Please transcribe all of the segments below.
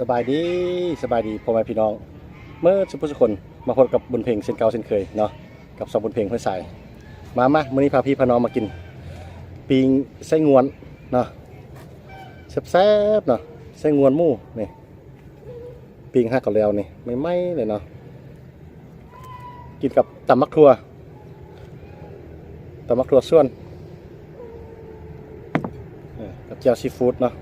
ສະບາຍດີ ສະບາຍດີພໍ່ແມ່ພີ່ນ້ອງເໝິດສຸຜູ້ສຸຄົນ ມາພົບກັບບຸນເພັງເຊັ່ນເກົ່າເຊັ່ນເຄີຍເນາະ ກັບຊ່ອງບຸນເພັງຫ້ວຍສາຍ. ມາ ມາ ມື້ນີ້ພາພີ່ພານ້ອງມາກິນປີ້ງໄສ້ງວນເນາະ ແຊບໆເນາະ ໄສ້ງວນໝູນີ້. ປີ້ງຫາກເອົາແລ້ວນີ້ ໃໝ່ໆເລີຍເນາະ ກິນກັບຕຳໝາກຖົ່ວ ຕຳໝາກຖົ່ວສວນ ເອີ ກັບແຈ່ວຊີຟູດເນາະ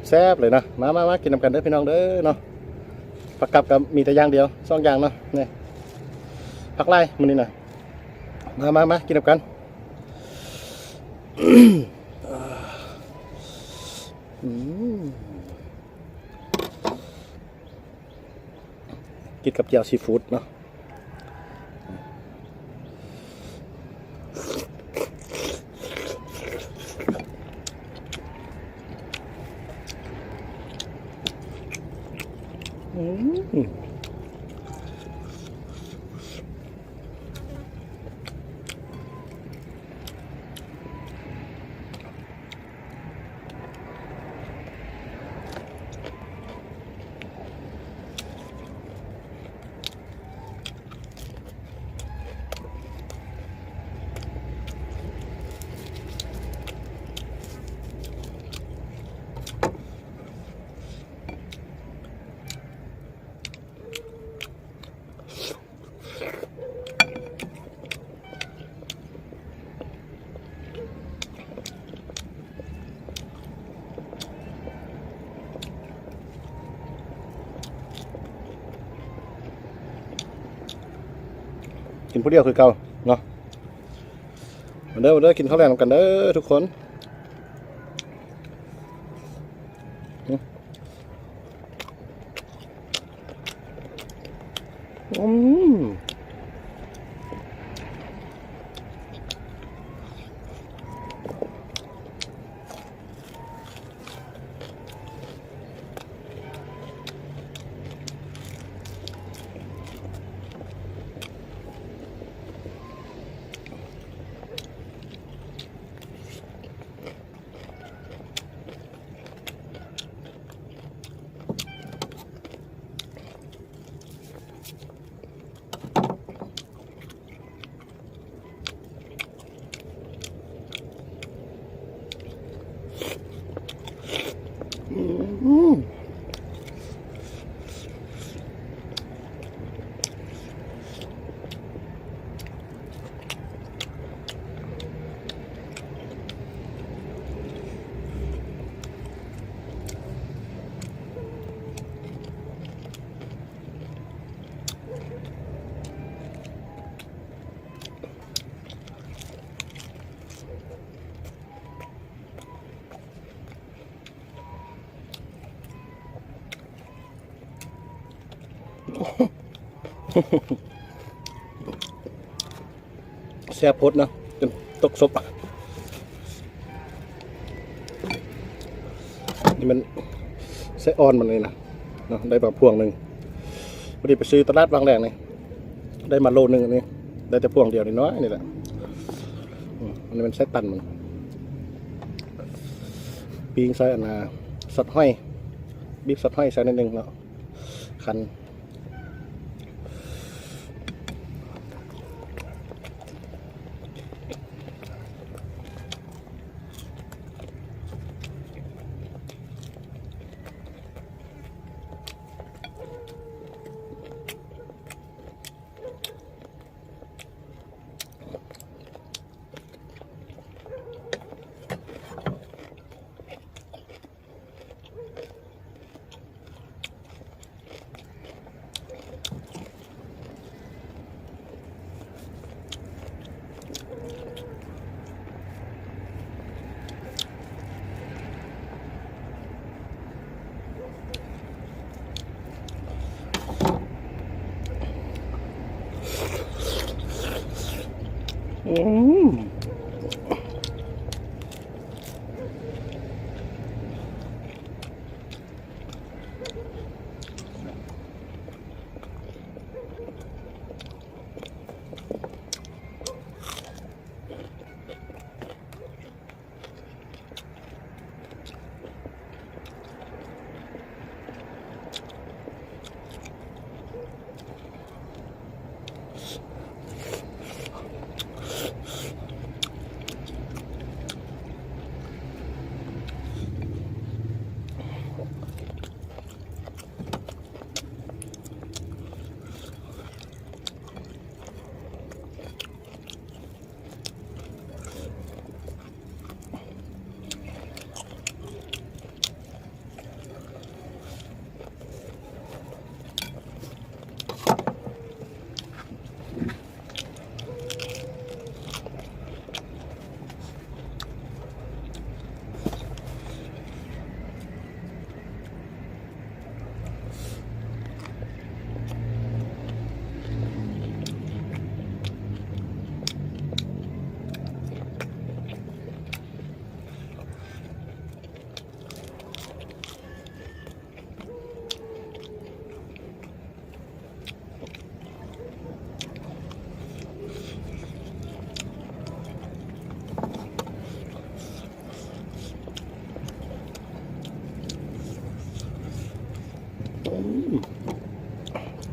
ແຊບໆເລີຍເນາະ. ມາ ມາ ມາ ກິນນຳກັນເດີພີ່ນ້ອງເດີເນາະ. ຜັກກັບກໍມີແຕ່ຢ່າງດຽວ ສອງຢ່າງເນາະ ນີ້ ຜັກຫຼາຍມື້ນີ້ນະ. ມາ ມາ ມາ ກິນນຳກັນ. ອືມ ກິນກັບແຈ່ວຊີຟູດເນາະ. ອືມ ກິນຜູ້ດຽວຄືເກົ່າເນາະ. ມາເດີ ມາເດີ ກິນເຂົ້າແລງນຳກັນເດີທຸກຄົນ. ອືມ. ແຊບໂພດເນາະ ຈົນຕົກສົບ. ນີ້ມັນໄສ້ອ່ອນມັນນີ້ນະເນາະ ໄດ້ມາພວງໜຶ່ງ ພໍດີໄປຊື້ຕະຫຼາດວັງແດງນີ້ ໄດ້ມາໂລໜຶ່ງ. ອັນນີ້ໄດ້ແຕ່ພວງດຽວນ້ອຍໆນີ້ແຫຼະ. ອືມ ອັນນີ້ມັນໄສ້ຕັນມັນ ປີ້ງໃສ່ອັນນ່າ ຊອດຫອຍ ບີບຊອດຫອຍໃສ່ໜ້ອຍໜຶ່ງເນາະ ຄັນ. ອືມ.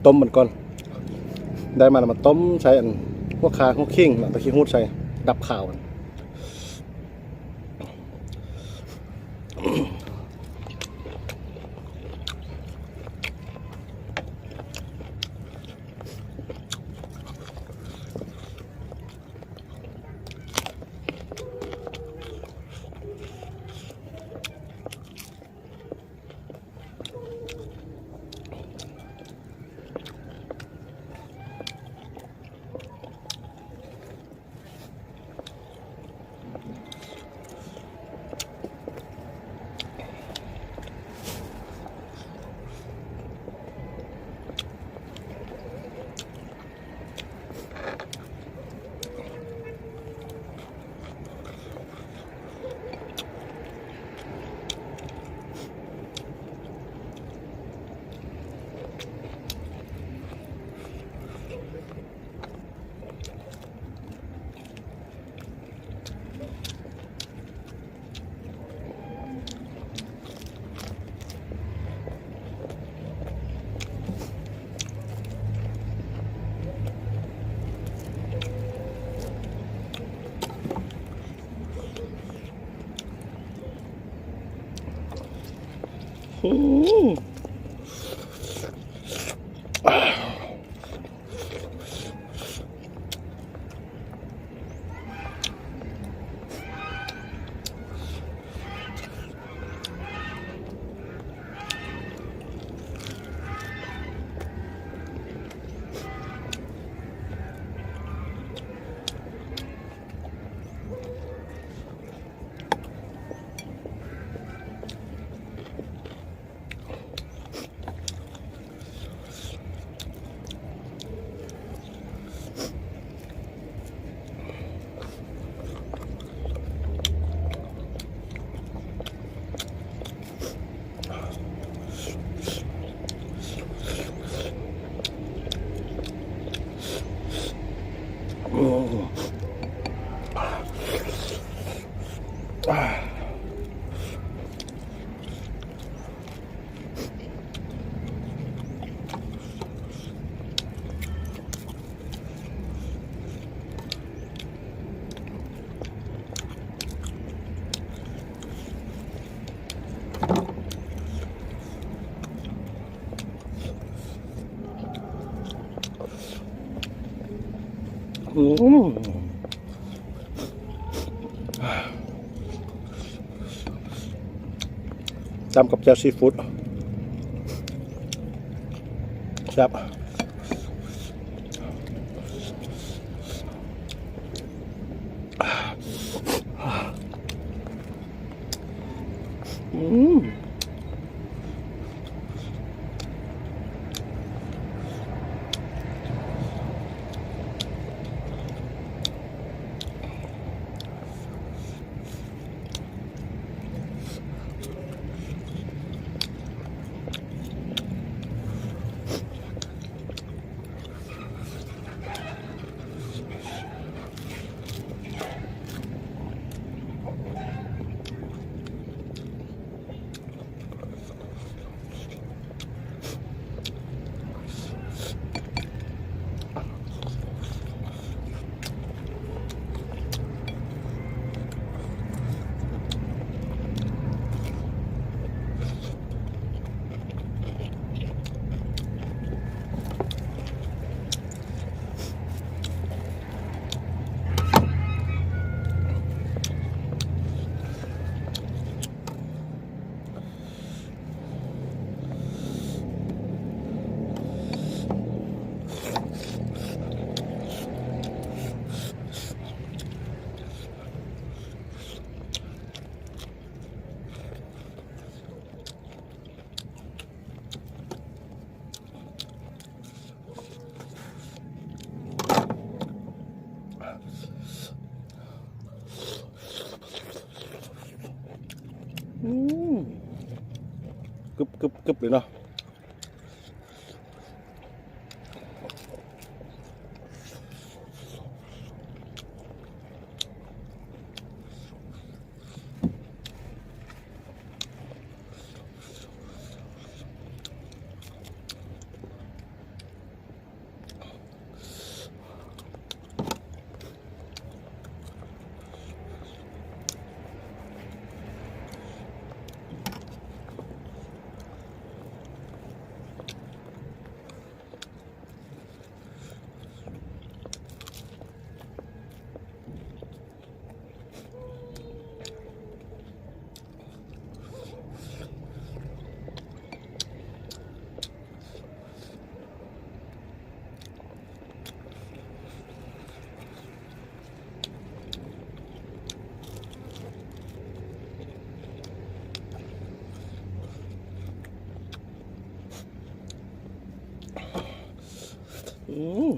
ຕົ້ມມັນກ່ອນ ໄດ້ມາແລ້ວມາຕົ້ມໃສ່ອັນ ຫົວຂ່າຫົວຂີງ ແລ້ວກໍຂີ້ຫູດໃສ່ ດັບຄາວ. ອືມ ຈ້ຳກັບແຈ່ວຊີຟູດ ແຊບ. ອືມ.ອືມ ກຶບໆໆເລີຍເນາະ. ອ ອືມ